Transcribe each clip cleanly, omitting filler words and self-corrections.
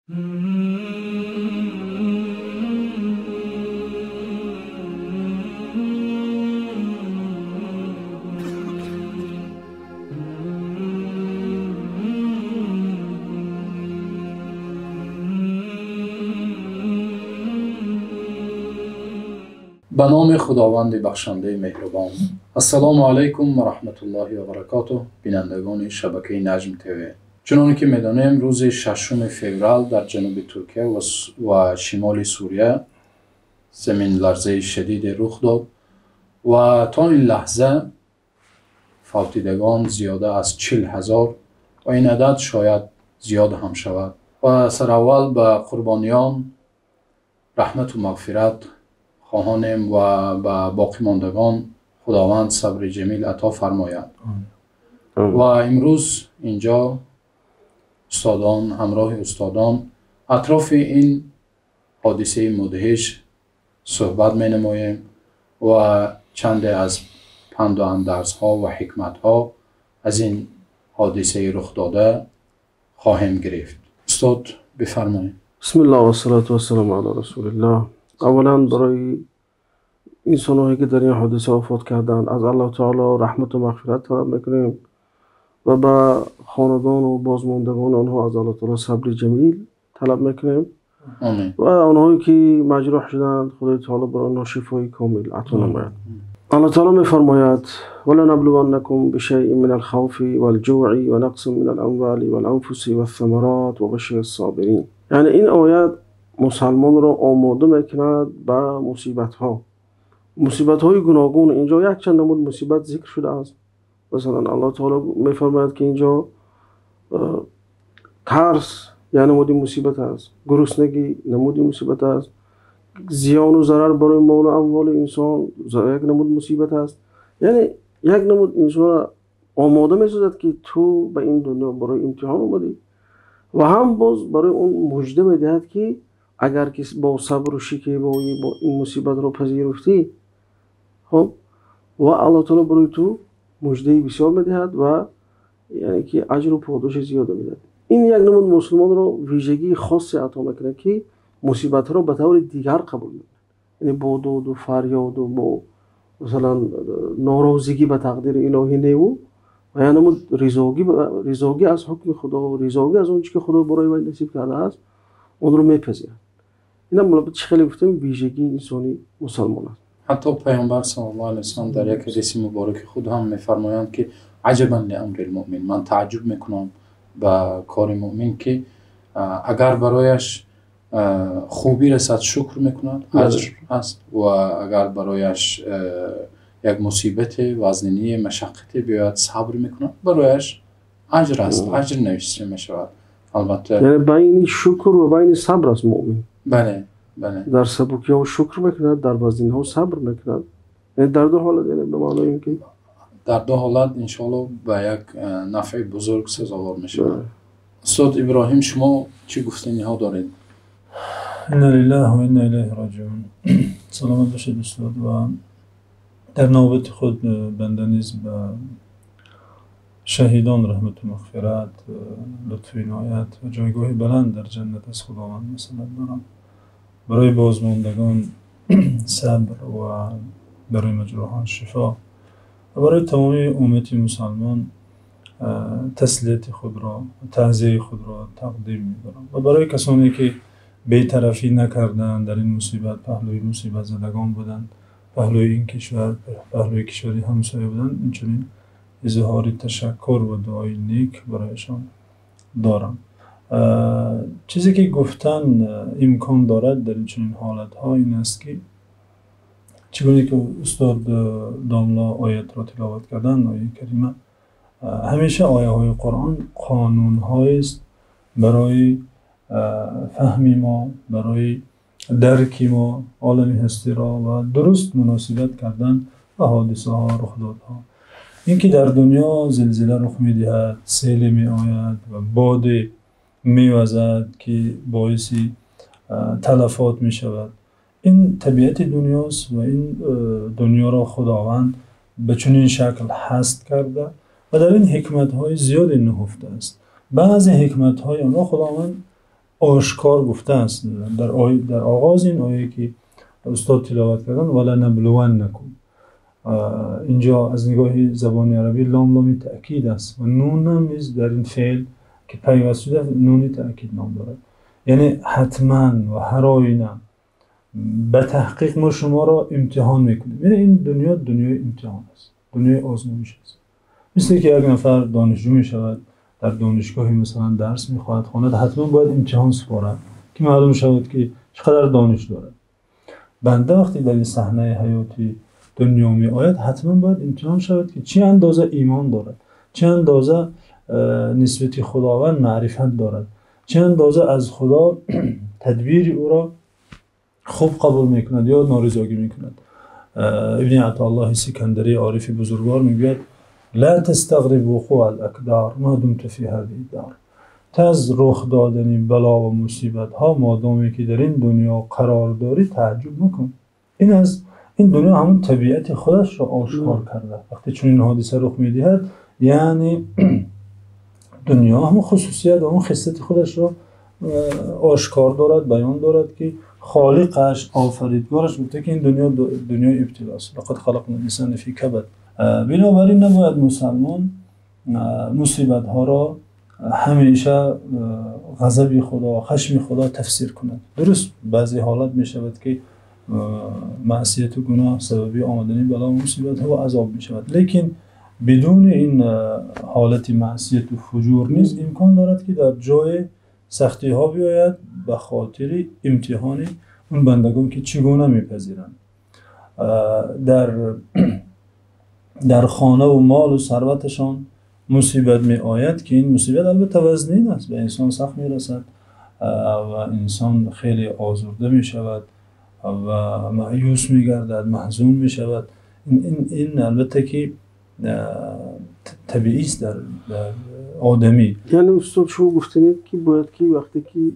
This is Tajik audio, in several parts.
Ба номи Худованди бахшандаи меҳрубон. Ассалому алайкум ва раҳматуллоҳи ва баракотуҳ. Бинандагони шабакаи Наҷм ТВ. Чуноне ки медонем, рӯзи 6 феврал дар ҷануби Туркия ва шимоли Сурия заминларзаи шадиде рух дод ва то ин лаҳза фавтидагон зиёда аз 40 ҳазор ва ин адад шояд зиёд ҳам шавад. Ва сараввал ба қурбониён раҳмату мағфират хоҳонем ва ба боқимондагон Худованд сабри ҷамил ато фармояд. Ва имрӯз инҷо устодон, ҳамроҳи устодон атрофи ин ҳодисаи мудҳиш суҳбат менамоем ва чанде аз панду андарзҳо ва ҳикматҳо аз ин ҳодисаи рухдода хоҳем гирифт. Устод бифармоед. Бисмиллоҳ вассалоту вассалому ало расулиллоҳ. Аввалан барои инсонҳое ки дар ин ҳодиса вафот карданд аз Аллоҳ таоло раҳмату мағфират талаб мекунем ва ба хонадону бозмондагони онҳо аз Аллоҳ таоло сабри ҷамил талаб мекунем. Ва онҳое ки маҷрӯҳ шуданд, Худои таоло барои онҳо шифои комил ато намояд. Аллоҳ таоло мефармояд: валанаблуваннакум бишайин минал хавфи валҷӯи ва нақсин минал амвали валанфуси вассамарот ва башширис собирин. Яъне ин оят мусалмонро омода мекунад ба мусибатҳо, мусибатҳои гуногун. Инҷо якчанд намуд мусибат зикр шудааст. Масалан, Аллоҳ таоло мефармояд ки инҷо тарс як намуди мусибат аст, гуруснагӣ намуди мусибат аст, зиёну зарар барои молу амволи инсон як намуд мусибат аст. Яъне як намуд инсонро омода месозад ки ту ба ин дунё барои имтиҳон омадӣ, ва ҳам боз барои он мужда медиҳад ки агар ки бо сабру шикебоӣ бо ин мусибатро пазируфтӣ, хоб, ва Аллоҳ таоло барои ту муждаи бисёр медиҳад ва яъне ки аҷру подоши зиёда медиҳад. Ин як намуд мусулмонро вижагии хосе ато мекунад ки мусибатҳоро ба таври дигар қабул мекунад, яъне бо доду фарёду бо масалан норозигӣ ба тақдири илоҳӣ неву ва як намуд ризогӣ аз ҳукми Худо, ризогӣ аз он чи ки Худо барои вай насиб кардааст, онро мепазирад. Инам чӣ хеле гуфтем вижагии инсони мусалмон аст. Ҳатто Пайғамбар саллаллоҳу алайҳи васаллам дар як ҳадиси мубораки худ ҳам мефармоянд ки аҷабан лиамрил муъмин, ман тааҷҷуб мекунам ба кори муъмин ки агар барояш хубӣ расад шукр мекунад, аҷр аст, ва агар барояш як мусибате, вазниние, машаққате биёяд сабр мекунад, барояш аҷр аст, аҷр навишта мешавад. Албатта яъне байни шукр ва байни сабр аст муъмин. Бале, бале. Дар сабукиҳо шукр мекунад, дар вазнинҳо сабр мекунад. Яъне дар ду ҳолат, яъне ба маънои ин ки дар ду ҳолат иншоаллоҳ ба як нафъи бузург сазовор мешавад. Устод Иброҳим, шумо чӣ гуфтаниҳо доред? Инна лиллаҳи ва инна илайҳи роҷиун. Саломат бошед устод. Ва дар навбати худ банда низ ба шаҳидон раҳмату мағфират, лутфу иноят ва ҷойгоҳи баланд дар ҷаннат аз Худованд масъалат дорам. Барои бозмондагон сабр ва барои маҷрӯҳон шифо ва барои тамоми уммати мусалмон таслияти худро, таъзияи худро тақдим медорам ва барои касоне ки бетарафӣ накарданд дар ин мусибат, паҳлӯи мусибатзадагон буданд, паҳлӯи ин кишвар, паҳлӯи кишвари ҳамсоя буданд, инчунин изҳори ташаккур ва дуои нек барояшон дорам. Чизе ки гуфтан имкон дорад дар инчунин ҳолатҳо ин аст ки чӣ гуна ки устод домло оятро тиловат карданд, ояи карима, ҳамеша ояҳои Қуръон қонунҳоест барои фаҳми мо, барои дарки мо олами ҳастиро ва дуруст муносибат кардан ба ҳодисаҳо, рухдодҳо. Ин ки дар дунё зилзила рух медиҳад, селе меояд ва боде мевазад ки боиси талафот мешавад, ин табиати дунёст ва ин дунёро Худованд ба чунин шакл ҳаст карда ва дар ин ҳикматҳои зиёде нуҳуфта аст. Баъзе ҳикматҳои онро Худованд ошкор гуфтааст дар оғози ин оя, ки устод тиловат карданд, ولنبلونكم. Инҷо аз нигоҳи забони арабӣ лом ломи таъкид аст ва нун ҳам низ дар ин феъл, ки пайваст шуда, нуни таъкид ном дорад. Яъне ҳатман ва ҳар оина ба таҳқиқ мо шуморо имтиҳон мекунем. Яъне ин дунё дунёи имтиҳон аст, дунёи озмоиш аст. Мисли ки як нафар донишҷӯ мешавад, дар донишгоҳе масалан дарс мехоҳад хонад, ҳатман бояд имтиҳон супорад, ки маълум шавад, ки чӣ қадар дониш дорад. Банда вақте дар ин саҳнаи ҳаёти дунё меояд, ҳатман бояд имтиҳон шавад, ки чӣ андоза имон дорад, чӣ андоза нисбати Худованд маърифат дорад, чӣ андоза аз Худо тадбири ӯро хуб қабул мекунад ё норизогӣ мекунад. Ибни Атоаллоҳи Сикандарӣ, орифи бузургвор, мегӯяд: لا تستغرب وقوع الأكدار ما دمت في هذه الدار. Ту аз рух додани бало ва мусибатҳо, модоме ки дар ин дунё қарор дорӣ, таъаҷҷуб макун. Ин аз ин дунё ҳамон табиати худашро ошкор карда. Вақте чунин ҳодиса рух медиҳад, яъне дунё ҳамон хусусият ва ҳамон хислати худашро ошкор дорад, баён дорад, ки холиқаш, офаридгораш гуфта, ки ин дунё дунёи ибтилост. لقد خلقنا الإنسان في كبد. Бинобар ин набояд мусалмон мусибатҳоро ҳамеша ғазаби Худо, хашми Худо тафсир кунад. Дуруст, баъзе ҳолат мешавад, ки маъсияту гуноҳ сабаби омадани бало, мусибатҳо ва азоб мешавад, лекин бидуни ин ҳолати маъсияту фуҷур низ имкон дорад, ки дар ҷое сахтиҳо биёяд ба хотири имтиҳони он бандагон, ки чӣ гуна мепазиранд. Дар хонаву молу сарваташон мусибат меояд, ки ин мусибат албатта вазнин аст, ба инсон сахт мерасад ва инсон хеле озурда мешавад ва маъюс мегардад, маҳзун мешавад. Ин албатта ки табиист дар одамӣ. Яъне, устод, шумо гуфтанед, ки бояд ки вақте ки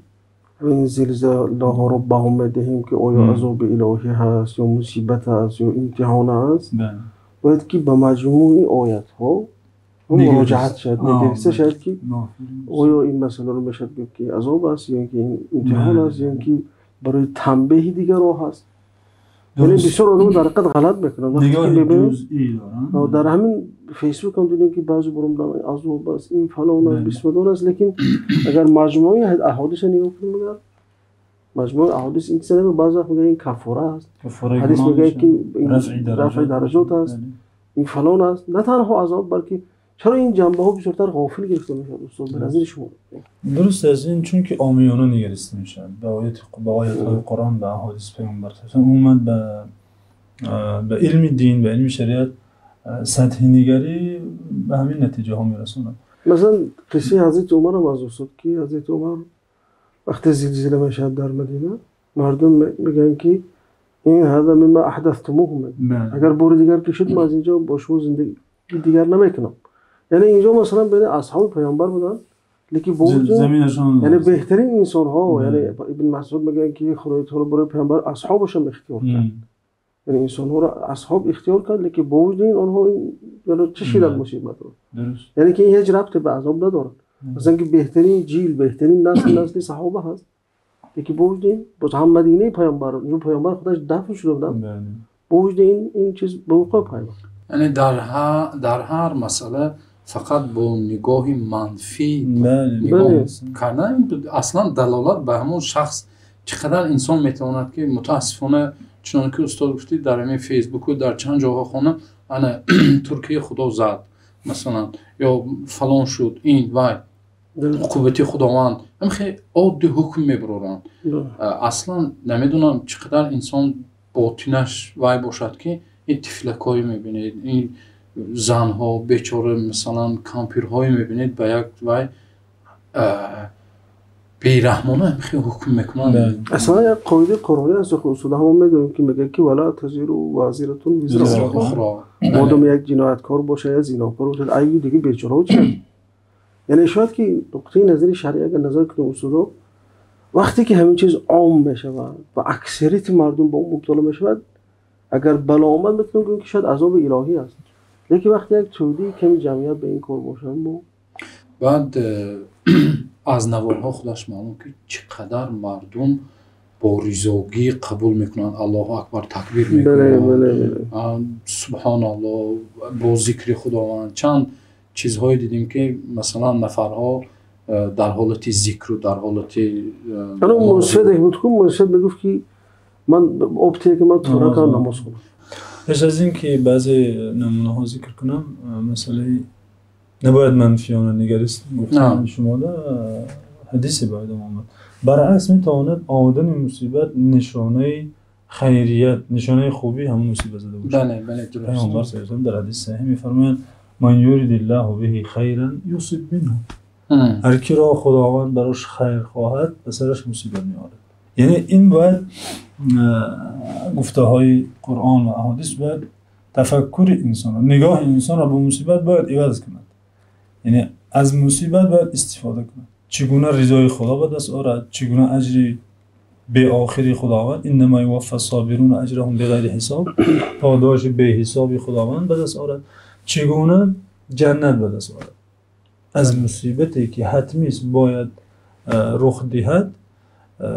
ин зилзилаҳоро баҳо медиҳем, ки оё азоби илоҳӣ ҳаст ё мусибат аст ё имтиҳон аст, бояд ки ба маҷмӯи оятҳо муроҷиат шавад, нигариста шавад, ки оё ин масъаларо мешавад гуфт, ки азоб аст ё ки имтиҳон аст ё ки барои танбеҳи дигарро ҳаст. Яъне бисёр одамон дар ҳақиқат ғалат мекунанд. Дар ҳамин Фейсбук ҳам дидем, ки баъзе бурум азоб аст, ин фалон аст, бисмадон аст, лекин агар маҷмӯи аҳодиса нигоҳ кунем, агар маҷмӯи аҳодис ин чиза намегӯяд. Баъзе вақт мегӯяд, ин каффора аст, ҳадис мегӯяд, ки рафъи дараҷот аст, ин фалон аст, на танҳо азоб, балки чаро ин ҷанбаҳо бисёртар ғофил гирифта мешавад, устод, ба назари шумо? Дуруст аст, ин чунки омиёна нигариста мешавад ба оятҳои Қуръон, ба аҳодиси Паёмбар, умуман ба илми дин, ба илми шариат сатҳи нигарӣ ба ҳамин натиҷаҳо мерасонад. Масалан, қиссаи ҳазрати Умар ҳам аз, устод, ки ҳазрати Умар вақте зилзила мешавад дар Мадина, мардум мегӯянд, ки ин هذا مما أحدثتموه, агар бори дигар ки шуд, ма аз инҷо бо шумо зиндагӣ дигар намекунам. Яъне инҷо масалан бини, асҳоби Паёмбар буданд, лекин бо яъне беҳтарин инсонҳо. Яъне Ибн Масъуд мегӯянд, ки Худои таоло барои Паёмбар асҳобашам ихтиёр кард, яъне инсонҳоро асҳоб ихтиёр кард, лекин бо вуҷуди ин онҳо чашиданд мусибатро. Яъне ки ин ҳеҷ рабте ба азоб надорад, масалан ки беҳтарин ҷил, беҳтарин насл, насли саҳоба ҳаст, лекин бо вуҷуди ин боз ҳам Мадинаи Паёмбар, Паёмбар худаш дафн шуда буданд, бо вуҷуди ин ин чиз ба вуқӯъ пайваст. Яъне дар ҳар масъала фақат бо нигоҳи манфӣ нигоҳ кардан аслан далолат ба ҳамон шахс, чӣ қадар инсон метавонад, ки мутаассифона, чунон ки устод гуфтӣ, дар ҳамин Фейсбуку дар чанд ҷоҳо хонам, ана Туркия Худо зад масалан ё фалон шуд, ин вай уқубати Худованд, ҳам хеле оддӣ ҳукм мебароранд. Аслан намедонам, чӣ қадар инсон ботинаш вай бошад, ки ин тифлакҳое мебинед, ин занҳо бечора, масалан кампирҳое мебинед, ба як вай бераҳмона хеле ҳукм мекунанд. Аслан як қоидаи қуръонӣ аст, устод, ҳамон медонем, ки мегӯяд, ки ولا تزر وازرة وزر أخرى. Модоме як ҷинояткор бошад, як зинокор бошад, айби диги бечораҳо чи? Яъне шояд ки нуқтаи назари шаръӣ агар назар кунем, устодо, вақте ки ҳамин чиз ом мешавад ва аксарияти мардум ба он мубтало мешавад, агар бало омад, метавонем гӯем, ки шояд азоби илоҳӣ аст, лекин вақте як тӯдаи ками ҷамъият ба ин кор бошанд, мо Баъд Аз наворҳо худаш маълум, ки чӣ қадар мардум бо ризогӣ қабул мекунанд, Аллоҳу акбар такбир мекунанд, субҳоналлоҳ, бо зикри Худованд. Чанд чизҳое дидем, ки масалан нафарҳо дар ҳолати зикру дар ҳолати мусфед буд, ку мусфед мегуфт, ки ман об тие, ки ман тура кардам, намоз хонам. Пеш аз ин ки баъзе намунаҳо зикр кунам, масъалаи набояд манфиёна нигарист гуфтани шумода ҳадисе ба ёдам омад. Баръакс, метавонад омадани мусибат нишонаи хайрият, нишонаи хубӣ ҳамон мусибат зада бошад. Паёмбар саллаллоҳу алайҳи васаллам дар ҳадиси саҳеҳ мефармоянд: ман юридиллаҳу биҳи хайран юсиб минҳу. Ҳар киро Худованд барош хайр хоҳад, ба сараш мусибат меорад. Яъне ин бояд гуфтаҳои Қуръон ва аҳодис бояд тафаккури инсонро, нигоҳи инсонро ба мусибат бояд иваз кунад. Яъне аз мусибат бояд истифода кунад. Чӣ гуна ризои Худо ба даст орад, чӣ гуна аҷри беохири Худованд, иннамо юваффас собируна аҷраҳум биғайри ҳисоб, подоши беҳисоби Худованд ба даст орад, чӣ гуна ҷаннат ба даст орад. Аз мусибате ки ҳатмист бояд рух диҳад,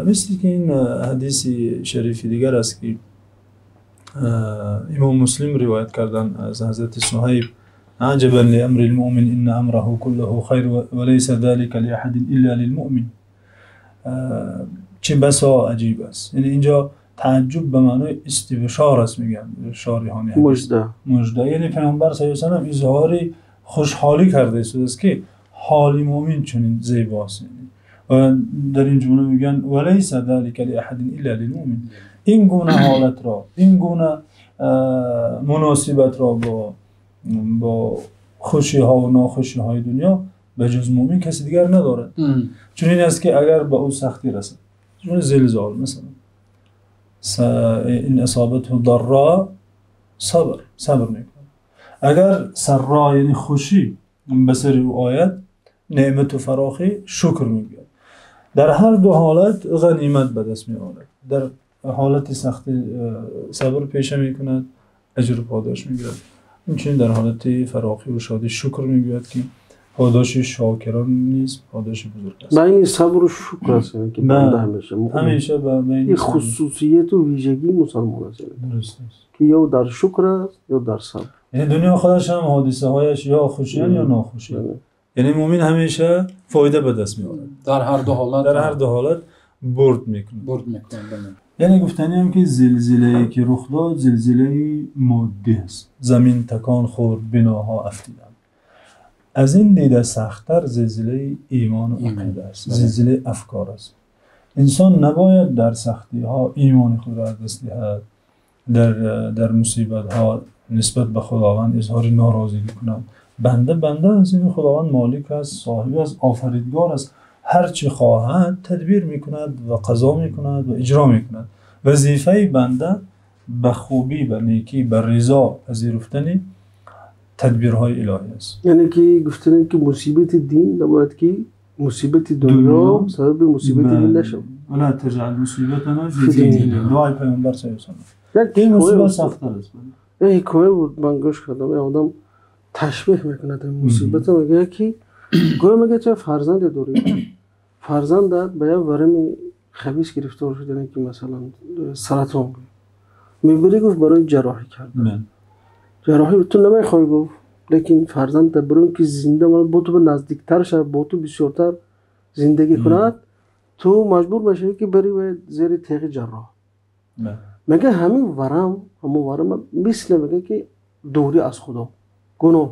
мисли ки ин ҳадиси шарифи дигар аст, ки имом Муслим ривоят кардан аз ҳазрати Суҳайб: عجبا لأمر المؤمن إن أمره كله خير وليس ذلك لأحد إلا للمؤمن. چه بسا عجیب است. یعنی اینجا تعجب به معنای استبشار است، میگن شارحان حدیث. مژده. مژده. یعنی پیامبر صلی الله علیه و سلم اظهار خوشحالی کرده است که حال مؤمن چنین زیباست. و در این جمله میگن وليس ذلك لأحد إلا للمؤمن. این گونه حالت را، این گونه مناسبت را با خوشی ها و ناخوشی های دنیا به جز مؤمن کسی دیگر ندارد. چون این است که اگر به او سختی رسد، چون زلزال مثلا، این اصابته ضراء صبر، صبر میکنه. اگر سرا یعنی خوشی به سر او آید، نعمت و فراخی، شکر میگوید. در هر دو حالت غنیمت به دست می آورد. در حالت سختی صبر پیشه میکند، اجر و پاداش میگیرد. اینچنین در حالت فراخی و شادی شکر میگوید که پاداش شاکران نیز پاداش بزرگ است. بین صبر و شکر است که بنده همیشه همیشه بین این خصوصیت و ویژگی مسلمان است. درست است. که یا در شکر است یا در صبر. یعنی دنیا خودش هم حادثه هایش یا خوشی یا ناخوشی. یعنی مؤمن همیشه فایده به دست می‌آورد. در هر دو حالت، در هر دو حالت برد میکنه. برد میکنه. یعنی گفتنی هم که زلزله‌ای که رخ داد زلزله‌ای مادی است. زمین تکان خورد، بناها افتیدند. از این دیده سخت‌تر زلزله ایمان و عقیده است، زلزله افکار است. انسان نباید در سختی‌ها ایمان خود را از دست دهد، در مصیبت‌ها نسبت به خداوند اظهار ناراضگی کند. بنده بنده است، این خداوند مالک است، صاحب است، آفریدگار است. هر چی خواهد تدبیر میکند و قضا میکند و اجرا میکند. وظیفه بنده به خوبی، به نیکی، به رضا پذیرفتن تدبیرهای الهی است. یعنی که گفتن که مصیبت دین نباید که مصیبت دنیا سبب مصیبت دین نشود. ولا تجعل مصیبتنا فی دیننا. دعای پیامبر صلی الله علیه و سلم. این مصیبت سخت‌تر است. یک حکایه بود من گوش کردم، یک آدم تشبیه میکند مصیبت، میگه که گویا میگه تو فرزند داری، فرزندت به یک ورم خبیث گرفتار شده که مثلا سرطان میبری، گفت برای جراحی کردن. جراحی تو نمیخوای گفت، لیکن فرزند برای که زنده ماند، با تو به نزدیکتر شد، با تو بسیارتر زندگی کند، تو مجبور میشوی که بری به زیر تیغ جراح. میگه همین ورم، همون ورم مثل میگه که دوری از خدا، گناه،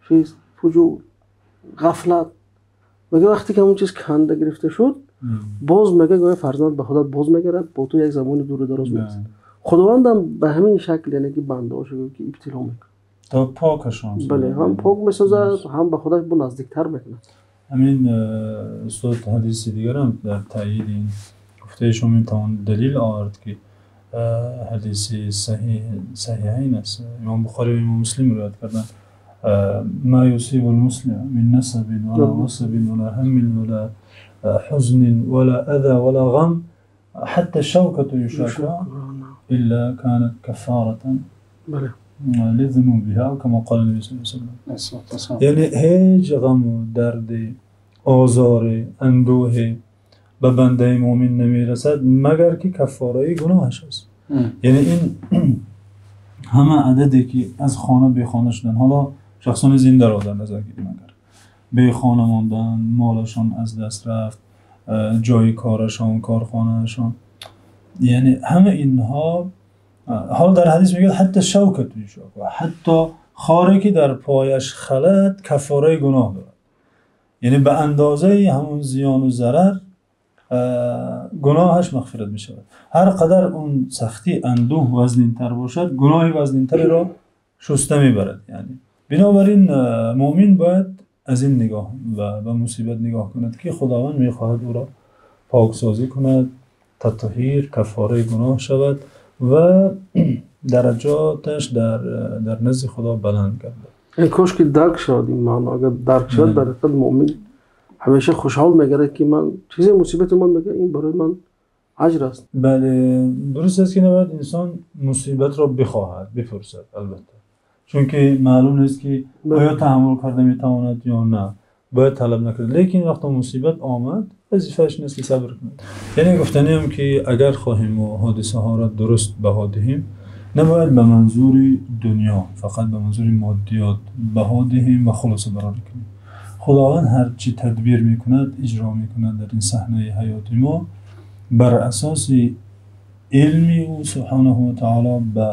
فیس، فجور، غفلت. میگه وقتی که همون چیز کنده گرفته شد، باز میگه گویا فرزند به خدا باز میگرد، با تو یک زمان دور دراز میرسد. خداوندم به همین شکل یعنی که بنده هاشو که ابتلا میکنه تا پاکشان. بله، هم پاک میسازد، هم به خودش با نزدیکتر میکنه. همین استاد حدیث دیگر هم در تایید این گفته شما میتوان دلیل آورد که حدیث صحیحین است. امام بخاری و امام مسلم روایت کردن: ما يصيب المسلم من نسب ولا وصب ولا هم ولا حزن ولا أذى ولا غم حتى الشوكة يشاكها إلا كانت كفارة لذنوبها، كما قال النبي صلى الله عليه وسلم. یعنی هیچ غم و درد، озор, андӯҳе ба бандаи мӯъмин намерасад, магар ки каффораи гуноҳаш аст. Яъне ин ҳама ададе ки аз хона бехона шуданд, ҳоло шахсони зиндаро дар назар гирем, агар бехона монданд, молашон аз даст рафт, ҷои корашон, корхонаашон, яъне ҳама инҳо. Ҳоло дар ҳадис мегӯяд ҳатто шавкат ва ҳатто хоре ки дар пояш халат каффораи гуноҳ дорад. Яъне ба андозаи ҳамон зиён ва зарар гуноҳаш мағфират мешавад. Ҳар қадар он сахтӣ, андӯҳ вазнинтар бошад, гуноҳи вазнинтареро шуста мебарад. Яъне бинобар ин мӯъмин бояд аз ин нигоҳ ба мусибат нигоҳ кунад, ки Худованд мехоҳад ӯро поксозӣ кунад, татҳир, каффораи гуноҳ шавад ва дараҷоташ дар назди Худо баланд гардад. Кош ки дарк шавад ин маъно. Агар дарк шавад, дар ҳақиқат мӯъмин ҳамеша хушҳол мегардад, ки ман чизе мусибати ман мегӯяд, ин барои ман аҷр аст. Бале, дуруст аст, ки набояд инсон мусибатро бихоҳад, бипурсад, албатта, чунки маълум нест ки оё таҳаммул карда метавонад ё не, бояд талаб накард. Лекин вақте мусибат омад, вазифааш нест ки сабр кунад. Яъне гуфтаниям ки агар хоҳем мо ҳодисаҳоро дуруст баҳо диҳем, набояд ба манзури дунё, фақат ба манзури моддиёт баҳо диҳем ва хулоса барорӣ кунем. Худованд ҳар чӣ тадбир мекунад, иҷро мекунад дар ин саҳнаи ҳаёти мо бар асоси илми ӯ субҳонаҳу ва таъоло ба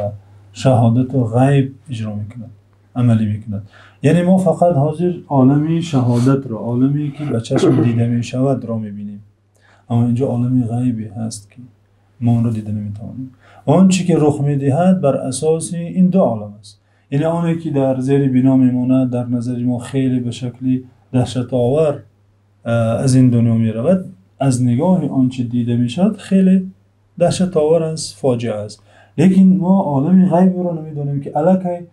шаҳодат ва ғайб иҷро мекунад, амалӣ мекунад. Яъне мо фақат ҳозир олами шаҳодатро, оламе ки ба чашм дида мешавад ро мебинем, аммо инҷо олами ғайбе ҳаст ки мо онро дида наметавонем. Он чӣ ки рух медиҳад бар асоси ин ду олам аст. Яъне оне ки дар зери бино мемонад, дар назари мо хеле ба шакли даҳшатовар аз ин дунё меравад, аз нигоҳи он чӣ дида мешавад хеле даҳшатовар аст, фоҷиа аст. Лекин мо олами ғайбро намедонем, ки алакай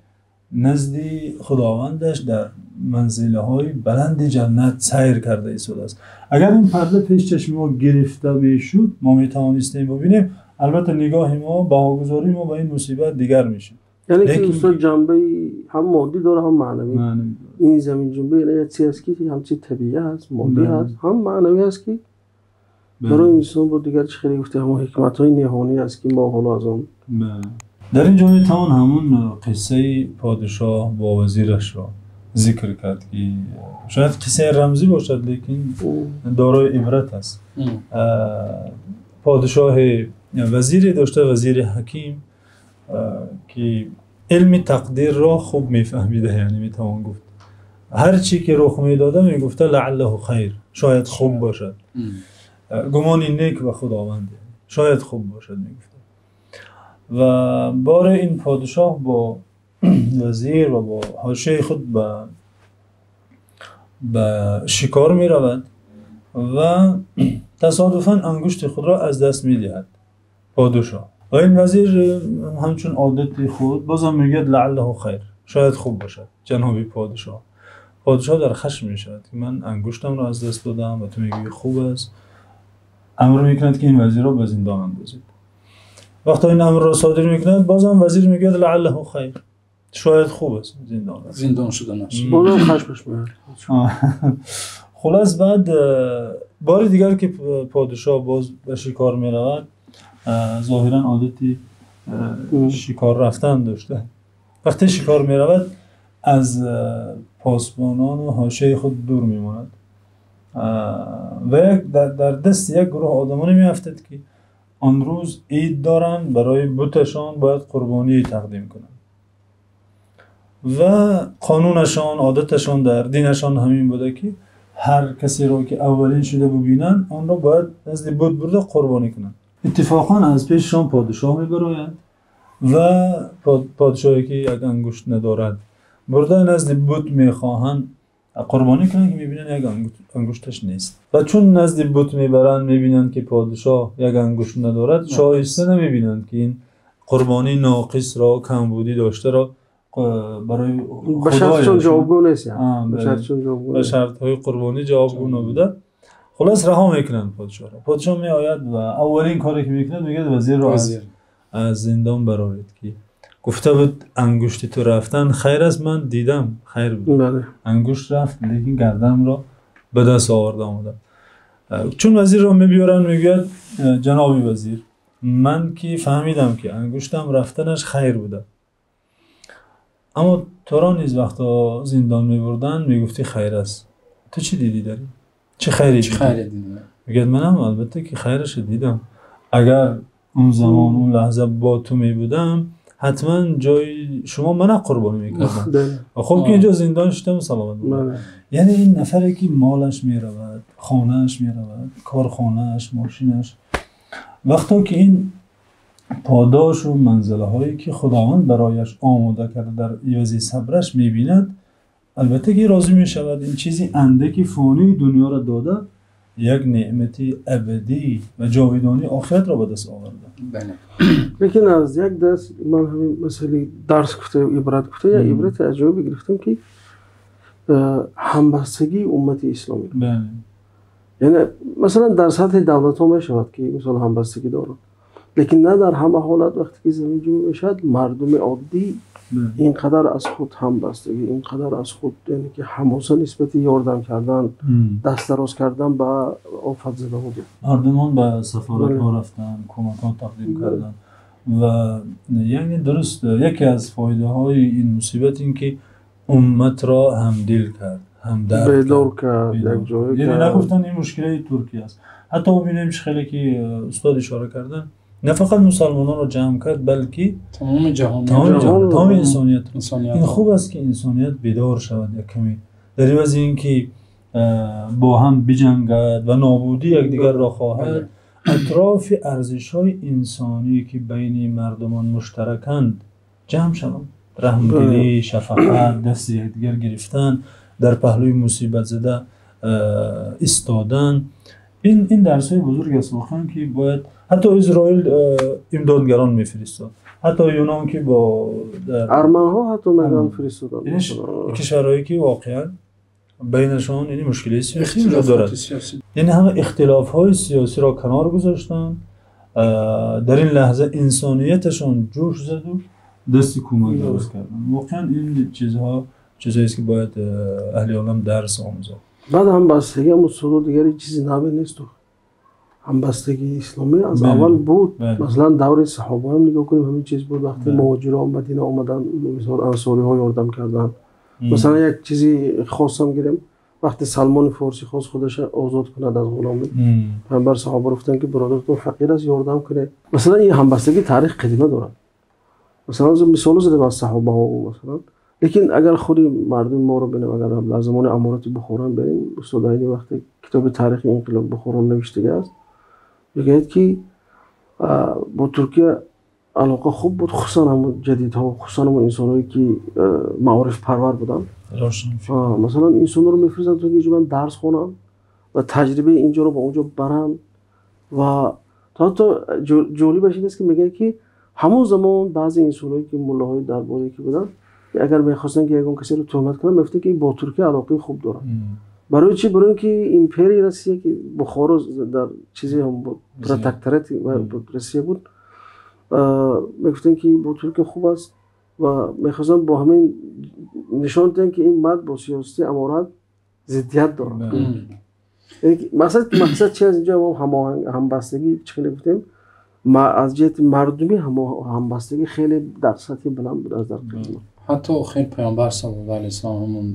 назди Худовандаш дар манзилаҳои баланди ҷаннат сайр карда истодааст. Агар ин парда пеш чашми мо гирифта мешуд, мо метавонистем бибинем, албатта нигоҳи мо, баҳогузории мо ба ин мусибат дигар мешуд. Яъне ки устод ҷанбаи ҳам моддӣ дорад, ҳам маънавӣ. Ин замин ҷунбӣ як чиз аст ки ҳам чизи табиӣ аст, моддӣ аст, ҳам маънавӣ аст, ки барои инсон бо дигар чӣ хеле гуфта ҳамон ҳикматҳои ниҳонӣ аст, ки мо ҳоло аз он. Дар ин ҷо метавон ҳамон қиссаи подшоҳ бо вазирашро зикр кард, ки шояд қиссаи рамзӣ бошад, лекин дорои ибрат аст. Подшоҳ вазире дошта, вазири ҳаким, ки илми тақдирро хуб мефаҳмида, яъне метавон гуфт ҳар чӣ ки рух медода мегуфта лааллаҳу хайр, шояд хуб бошад, гумони нек ба Худованд, шояд хуб бошад мегуфта. Ва боре ин подшоҳ бо вазир ва бо ҳошияи худ ба шикор меравад ва тасодуфан ангушти худро аз даст медиҳад подшоҳ. Ва ин вазир ҳамчун одати худ бозам мегӯяд лааллаҳу хайр, шояд хуб бошад ҷаноби подшоҳ. Подшоҳ дар хашм мешавад ки ман ангуштамро аз даст додам ва ту мегӯӣ хуб аст. Амр мекунад ки ин вазирро ба зиндон андозед. Вақте ин амрро содир мекунад, бозам вазир мегӯяд лааллаҳу хайр, шояд хуб аст зиндон. Зиндон шуданаш. Бозам хашмаш меояд. Хулос баъд бори дигар ки подшоҳ боз ба шикор меравад, зоҳиран одати шикор рафтан дошта. Вақте шикор меравад, аз посбонон ва ҳошияи худ дур мемонад ва дар дасти як гурӯҳ одамоне меафтад, ки он рӯз ид доранд, барои буташон бояд қурбонӣ тақдим кунанд. Ва қонунашон, одаташон дар динашон ҳамин буда, ки ҳар касеро ки аввалин шуда бибинанд, онро бояд назди бут бурда қурбонӣ кунанд. Иттифоқан аз пешашон подшоҳ мебарояд ва подшоҳе ки як ангушт надорад бурда назди бут мехоҳанд қурбонӣ кунанд, ки мебинанд як ангушташ нест. Ва чун назди бут мебаранд, мебинанд ки подшоҳ як ангушт надорад, шоиста намебинанд ки ин қурбонии ноқисро, камбудӣ доштаро барои ба шартшон ҷавобгӯ нест, ба шартҳои қурбонӣ ҷавобгӯ набуда. Хулос раҳо мекунанд подшоҳро. Подшоҳ меояд ва аввалин коре ки мекунад, мегӯяд вазирро аз зиндон бароред, ки гуфта буд ангушти ту рафтан хайр аст, ман дидам хайр буд, ангушт рафт, лекин гарданро Ба даст оварда омада. Чун вазирро мебиёранд, мегӯяд: «Ҷаноби вазир, ман ки фаҳмидам, ки ангуштам рафтанаш хайр буда, аммо туро низ вақто зиндон мебурданд, мегуфтӣ хайр аст. Ту чӣ дидӣ дар ин? Чӣ хайре дидӣ?» Мегӯяд: «Манам албатта ки хайрашро дидам. Агар он замон, он лаҳза бо ту мебудам, ҳатман ҷои шумо мана қурбонӣ мекардам. Ва хуб ки инҷо зиндон шудам, саломат будам». Яъне ин нафаре ки молаш меравад, хонааш меравад, корхонааш, мошинаш, вақто ки ин подошу манзилаҳое ки Худованд барояш омода карда дар ивази сабраш мебинад, албатта ки розӣ мешавад. Ин чизи андаки фонии дунёро дода, як неъмати абадӣ ва ҷовидонии охиратро ба даст оварда. Лекин аз як даст ман ҳамин масъалаи дарс гуфта, ибрат гуфта, як ибрати аҷоибе гирифтам, ки ҳамбастагии уммати исломӣ, яъне масалан дар сатҳи давлатҳо мешавад, ки мисол ҳамбастагӣ доранд, лекин на дар ҳама ҳолат. Вақте ки заминҷунбӣ мешавад, мардуми оддӣ ин қадар аз худ ҳамбастагӣ, ин қадар аз худ, яъне ки ҳамоса нисбати ёрдам кардан, даст дароз кардан ба офатзадаҳо буд. Мардумон ба сафоратҳо рафтанд, кӯмакҳо тақдим карданд. Ва яъне дуруст, яке аз фоидаҳои ин мусибат ин ки умматро ҳамдил кард, ҳамдард бедор кард, якҷоя. Яъне нагуфтанд ин мушкилаи Туркия аст. Ҳатто бубинем, чӣ хеле ки устод ишора карданд, на фақат мусалмононро ҷамъ кард, балки тамоми ҷаҳон, тамоми инсоният. Ин хуб аст, ки инсоният бедор шавад як каме, дар ивази ин ки бо ҳам биҷангад ва нобудии якдигарро хоҳад, атрофи арзишҳои инсонӣ, ки байни мардумон муштараканд, ҷамъ шаванд: раҳмдилӣ, шафақат, дасти якдигар гирифтан, дар паҳлӯи мусибатзада истодан. Ин дарсҳои бузург аст воқеан, ки бояд ҳатто Изроил имдодгарон мефиристод, ҳатто Юнон ки бо арманҳо ҳатто мегӯянд фиристоданд. Кишварҳое ки воқеан байнашон яъне мушкилии сиёсӣ вуҷуд дорад, яъне ҳама ихтилофҳои сиёсиро канор гузоштанд, дар ин лаҳза инсонияташон ҷӯш заду дасти кӯмак дароз карданд. Воқеан ин чизҳо чизҳоест, ки бояд аҳли олам дарс омӯзад. Баъд ҳамбастагӣ ҳам, устодо, дигари чизи наве нест. Ҳамбастагии исломӣ аз аввал буд. Масалан, даври саҳобаам нигоҳ кунем, ҳамин чиз буд. Вақте муҳоҷирон Мадина омаданд, мисол, ансориҳо ёрдам карданд. Масалан, як чизи хосам гирем: вақте Салмони Форсӣ хост худаша озод кунад аз ғуломӣ, Паёмбар саҳобаро гуфтанд, ки бародаратон фақир аст, ёрдам кунед. Масалан, ин ҳамбастагӣ таърих қадима дорад. Масалан, мисоло задем аз саҳобаҳо, масалан. Лекин агар худи мардуми моро бинем, агар дар замони аморати Бухоро берем, устод Айнӣ вақте китоби таърихи инқилоби Бухоро навиштага аст, мегӯяд, ки бо Туркия алоқа хуб буд, хусусан ҳамун ҷадидҳо, хусусан ҳамун инсонҳое ки маорифпарвар буданд. Масалан, инсонҳоро мефиристанд, то ки инҷо дарс хонанд ва таҷрибаи инҷоро ба онҷо баранд. Ва ҳатто ҷолибаш ин аст, ки мегӯяд, ки ҳамон замон баъзе инсонҳое ки муллаҳои дарборе ки буданд, агар мехостанд, ки ягон касеро туҳмат кунанд, мегуфтанд, ки бо Туркия алоқаи хуб дорад. Барои чӣ? Барои ин ки империяи Россия, ки Бухоро дар чизе ҳам буд, протекторати Россия буд, мегуфтанд, ки бо Туркия хуб аст ва мехостанд бо ҳамин нишон диҳанд, ки ин мард бо сиёсати аморат зиддият дорад. Мақсад чи аст инҷо? Ҳамбастагӣ, чӣ хеле гуфтем, аз ҷиҳати мардумӣ ҳамбастагӣ хеле дар сатҳи баланд буд аз дар қадима. Ҳатто охир Паёмбар саллаллоҳу алайҳи васаллам ҳамун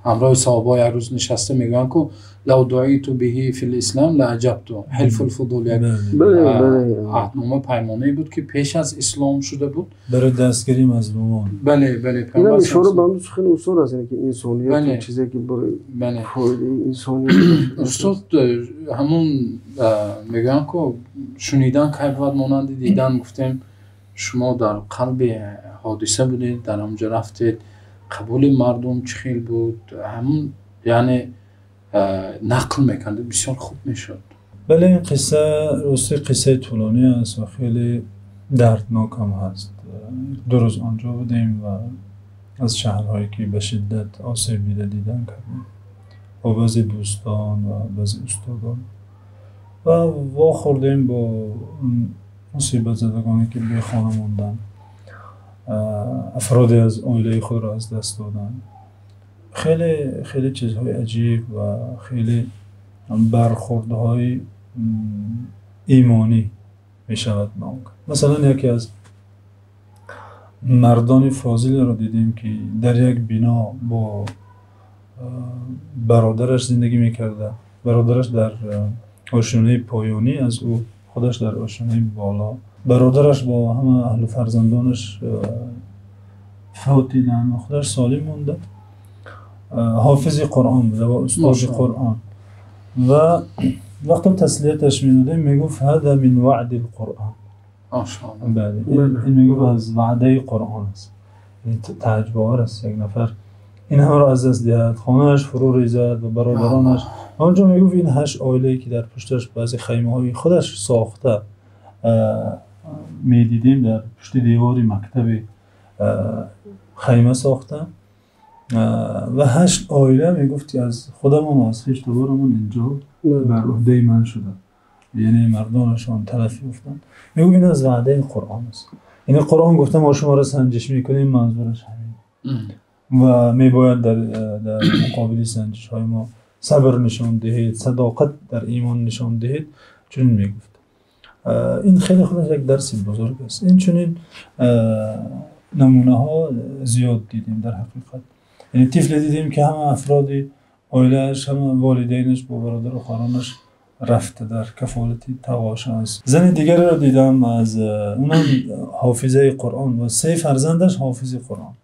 ҳамроҳи саҳобаҳо як рӯз нишаста мегӯянд, ку لو دعيت به في الإسلام لأجبت. Ҳилфул Фудул як аҳднома, паймонае буд, ки пеш аз ислом шуда буд. Барои дастгирии мазлумон. Бале. Инам ишора ба ҳамин сухани устод аст, яъне ки инсоният, чизе ки барои фоидаи инсоният. Устод, ҳамун мегӯянд, ку шунидан кай бувад монанди дидан, гуфтем, шумо дар қалби ҳодиса будед, дар ҳамонҷо рафтед, қабули мардум чӣ хел буд? Ҳамун яъне нақл мекардед, бисёр хуб мешуд. Бале, ин қисса рости қиссаи тӯлонӣ аст ва хеле дарднок ҳам ҳаст. 2 рӯз онҷо будем ва аз шаҳрҳое ки ба шиддат осеб дида дидан кардем, бо баъзе дӯстон ва баъзе устодон, ва вохӯрдем бо мусибатзадагоне, ки бехона монданд, афроде аз оилаи худро аз даст доданд. Хеле хеле чизҳои аҷиб ва хеле бархӯрдҳои имонӣ мешавад ба он. Масалан, яке аз мардони фозилеро дидем, ки дар як бино бо бародараш зиндагӣ мекарда. Бародараш дар ошёнаи поёнӣ аз ӯ, худаш дар ошёнаи боло. Бародараш бо ҳама аҳлу фарзандонаш фавтиданд ва худаш солим монда. Ҳофизи Қуръон буда ва устоди Қуръон. Ва вақте таслияташ медодем, мегуфт: ҳаза мин ваъдил Қуръон. Бале, ин мегуфт аз ваъдаи Қуръон аст. Тааҷҷубовар аст, як нафар ин ҳамаро аз даст диҳад, хонааш фурӯ резад ва бародаронаш. Он ҷо мегуфт, ин 8 оилае, ки дар пушташ баъзе хаймаҳои худаш сохта медидем, дар пушти девори мактаби хайма сохта ва 8 оила, мегуфт, аз худамон ва аз хештаборамон инҷо бар уҳдаи ман шуда, яъне мардонашон талаф ёфтанд. Мегуфт, ин аз ваъдаи Қуръон аст. Яъне Қуръон гуфта, мо шуморо санҷиш мекунем, манзураш ҳамин ва мебояд дар муқобили санҷишҳои мо сабр нишон диҳед, садоқат дар имон нишон диҳед. Чунин мегуфт. Ин хеле худаш як дарси бузург аст. Инчунин намунаҳо зиёд дидем дар ҳақиқат. Яъне тифле дидем, ки ҳама афроди оилааш, ҳама волидайнаш бо бародару хоҳаронаш рафта дар кафолати тағоша аст. Зани дигареро дидам, аз унам ҳофизаи Қуръон ва се фарзандаш ҳофизи Қуръон.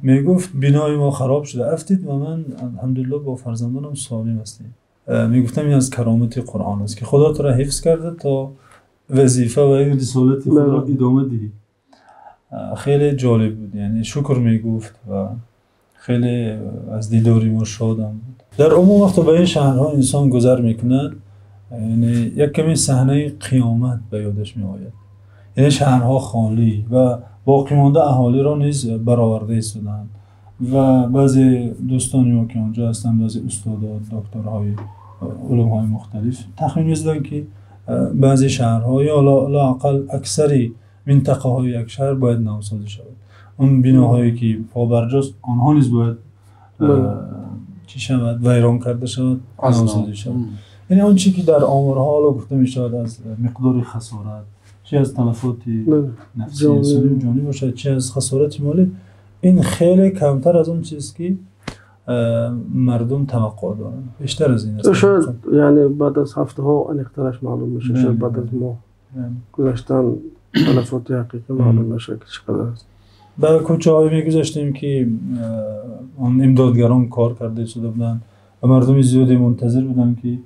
Мегуфт, бинои мо хароб шуда афтид ва ман, алҳамдулиллоҳ, бо фарзандонам солим ҳастем. Мегуфтам, ин аз каромати Қуръон аст, ки Худо туро ҳифз карда, то вазифа ва ин рисолати худро идома диҳӣ. Хеле ҷолиб буд, яъне шукр мегуфт ва хеле аз дидори мо шодам буд. Дар умум, вақте ба ин шаҳрҳо инсон гузар мекунад, яъне як каме саҳнаи қиёмат ба ёдаш меояд. Яъне шаҳрҳо холӣ ва боқимонда аҳолиро низ бароварда истодаанд. Ва баъзе дӯстони мо, ки онҷо ҳастанд, баъзе устодо, докторҳои улумҳои мухталиф, тахмин мезаданд, ки баъзе шаҳрҳо ё лоақал аксари минтақаҳои як шаҳр бояд навсозӣ шавад. Он биноҳое, ки побарҷост, онҳо низ бояд чӣ шавад, вайрон карда шавад, навсозӣ шавад. Яъне он чӣ ки дар оморҳо ҳоло гуфта мешавад аз миқдори хасорат, чӣ аз талафоти нафси инсонӣ, ҷонӣ бошад, чӣ аз хасорати молӣ, ин хеле камтар аз он чиз, ки мардум таваққӯъ доранд, бештар аз ин аст. Шояд, яъне баъд аз ҳафтаҳо аниқтараш маълум мешавад, шояд баъд аз моҳ гузаштан талафоти ҳақиқӣ маълум мешавад, ки чӣ қадар аст. Ба кӯчаҳое мегузаштем, ки он имдодгарон кор карда истода буданд ва мардуми зиёде мунтазир буданд, ки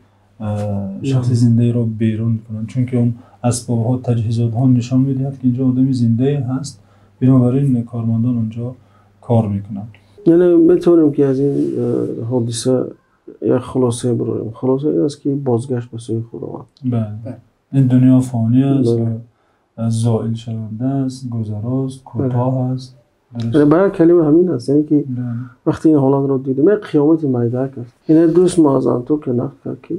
шахси зиндаеро берун кунанд, чунки он асбобҳо, таҷҳизотҳо нишон медиҳад, ки инҷо одами зиндае ҳаст. Бинобар ин кормандон онҷо кор мекунанд. Яъне метавонем, ки аз ин ҳодиса як хулосае бирорем. Хулоса ин аст, ки бозгашт ба сӯи Худованд. Бале, ин дунё фонӣ аст, зоил шаванда аст, гузарост, кӯтоҳ аст. Ба як калима ҳамин аст. Яъне ки вақте ин ҳолатро дидем, як қиёмати майдаак аст. Ин дӯст мо аз Антокия нақл кард, ки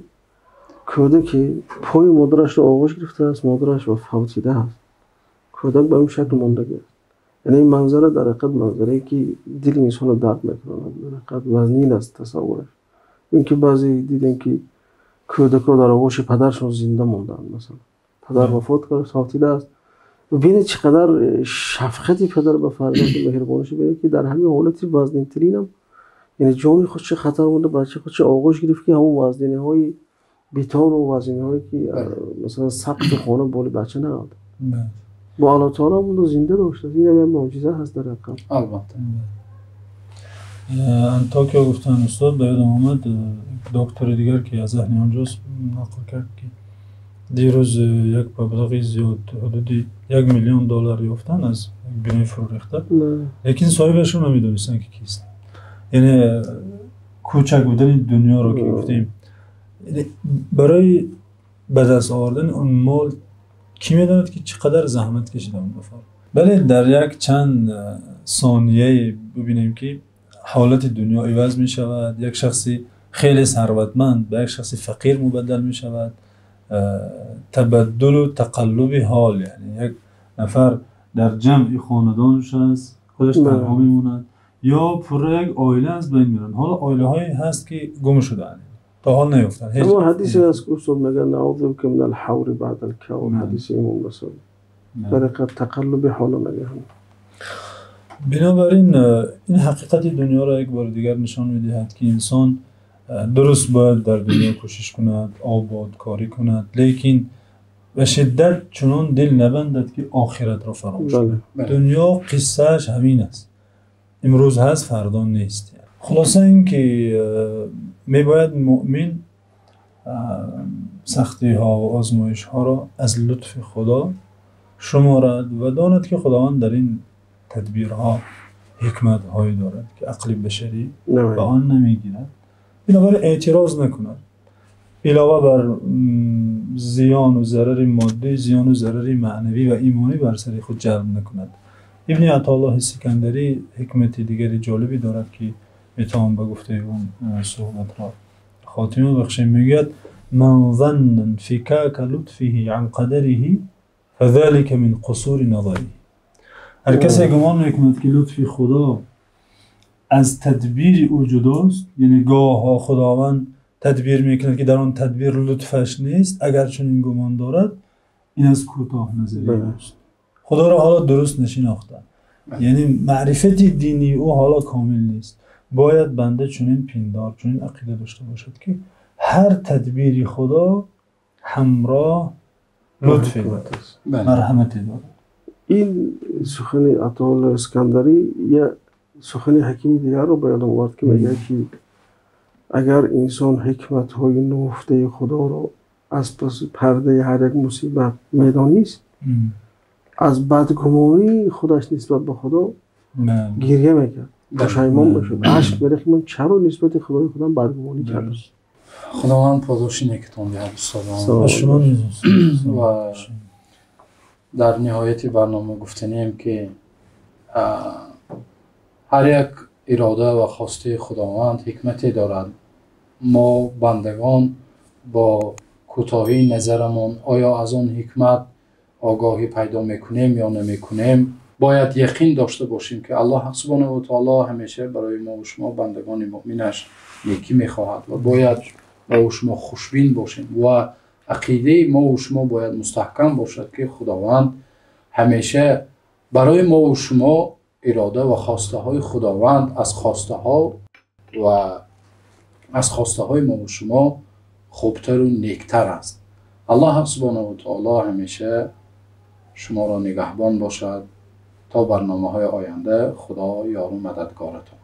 кӯдаке пои модарашро оғӯш гирифтааст, модараш фавтида аст, кӯдак ба ин шакл мондагӣ аст. Яъне ин манзара дар ҳақиқат манзарае, ки дили инсонро дард мекунад, дар ҳақиқат вазнин аст тасаввураш. Ин ки баъзе дидем, ки кӯдакҳо дар оғӯши падаршон зинда монданд. Масалан, падар вафот кард, фавтидааст. Бинед, чӣ қадар шафқати падар ба фарзанду меҳрубониша бинед, ки дар ҳамин ҳолати вазнинтаринам, яъне ҷони худ чӣ хатар монда, бачаи худшо оғӯш гирифт, ки ҳамон вазнинаҳои бетону вазнинаҳое, ки масалан сақфи хона боли бача нағалт, бо Аллоҳ таоло онро зинда доштааст. Ин як мӯъҷиза ҳаст дар ҳақиқат. Албатта. Антокия гуфтанд устод, ба ёдам омад, доктори дигар, ки аз аҳли онҷост, нақл кард, ки дирӯз як маблағи зиёд, ҳудуди 1 миллион доллар ёфтанд аз бинои фурӯрехта, лекин соҳибашро намедонистанд, ки кист. Яъне кӯчак будани дунёро ки гуфтем, барои ба даст овардани он мол кӣ медонад, ки чӣ қадар заҳмат кашида он нафар. Бале, дар як чанд сонияе бибинем, ки ҳолати дунё иваз мешавад, як шахси хеле сарватманд ба як шахси фақир мубаддал мешавад. Табаддулу тақаллуби ҳол, яъне як нафар дар ҷамъи хонадонаш аст, худаш танҳо мемонад. Ё пурра як оила аз байн мераванд. Ҳоло оилаҳое ҳаст, ки гум шудаанд, то ҳол наёфтанд. Ҳамон ҳадисе аст, ки устод мегӯяд: نعوذ بك من الحور بعد الكور. Ҳадиси имом Насоӣ, дар ҳақиқат тақаллуби ҳола мегӯянд. Бинобар ин ин ҳақиқати дунёро як бори дигар нишон медиҳад, ки инсон дуруст бояд дар дунё кӯшиш кунад, ободкорӣ кунад, лекин ба шиддат чунон дил набандад, ки охиратро фаромӯш кунад. Дунё қиссааш ҳамин аст: имрӯз ҳаст, фардо нест. Хулоса ин ки мебояд мӯъмин сахтиҳо ва озмоишҳоро аз лутфи Худо шуморад ва донад, ки Худованд дар ин тадбирҳо ҳикматҳое дорад, ки ақли башарӣ ба он намегирад. Бинобар ин эътироз накунад. Илова бар зиёну зарари моддӣ, зиёну зарари маънавӣ ва имонӣ бар сари худ ҷалб накунад. Ибни Атоуллоҳи Сикандарӣ ҳикмати дигари ҷолибе дорад, ки метавон ба гуфтаи он суҳбатро хотима бахшем. Мегӯяд: من ظن انفكاك لطفه عن قدره فذلك من قصور نظره. Ҳар касе гумон мекунад, ки лутфи Худо аз тадбири ӯ ҷудост, яъне гоҳҳо Худованд тадбир мекунад, ки дар он тадбир лутфаш нест, агар чунин гумон дорад, ин аз кӯтоҳназарии ӯст, Худоро ҳоло дуруст нашинохта, яъне маърифати динии ӯ ҳоло комил нест. Бояд банда чунин пиндор, чунин ақида дошта бошад, ки ҳар тадбири Худо ҳамроҳ лутфе дорад, марҳамате дорад. Ин сухани Атоуллоҳ Искандарӣ як сухани ҳакими дигарро ба ёдам овард, ки мегӯяд, ки агар инсон ҳикматҳои нуҳуфтаи Худоро аз паси пардаи ҳар як мусибат медонист, аз бадгумонии худаш нисбат ба Худо гирья мекард, пушаймон мешуд, ашк мерехт: ман чаро нисбати Худои худам бадгумонӣ кардам? Худованд подоши некатон диҳад, устодон. Шумо низ. Ва дар ниҳояти барнома гуфтанием, ки ҳар як ирода ва хостаи Худованд ҳикмате дорад. Мо бандагон бо кӯтоҳии назарамон оё аз он ҳикмат огоҳӣ пайдо мекунем ё намекунем, бояд яқин дошта бошем, ки Аллоҳ субҳонаҳу ва таоло ҳамеша барои мо ва шумо, бандагони муъминаш, некӣ мехоҳад ва бояд мо ва шумо хушбин бошем ва ақидаи мо ва шумо бояд мустаҳкам бошад, ки Худованд ҳамеша барои мо ва шумо ирода ва хостаҳои Худованд аз хостаҳо ва аз хостаҳои мо ва шумо хубтару нектар аст. Аллоҳ субҳонаҳу ва таоло ҳамеша шуморо нигаҳбон бошад. То барномаҳои оянда, Худо ёру мададгоратон.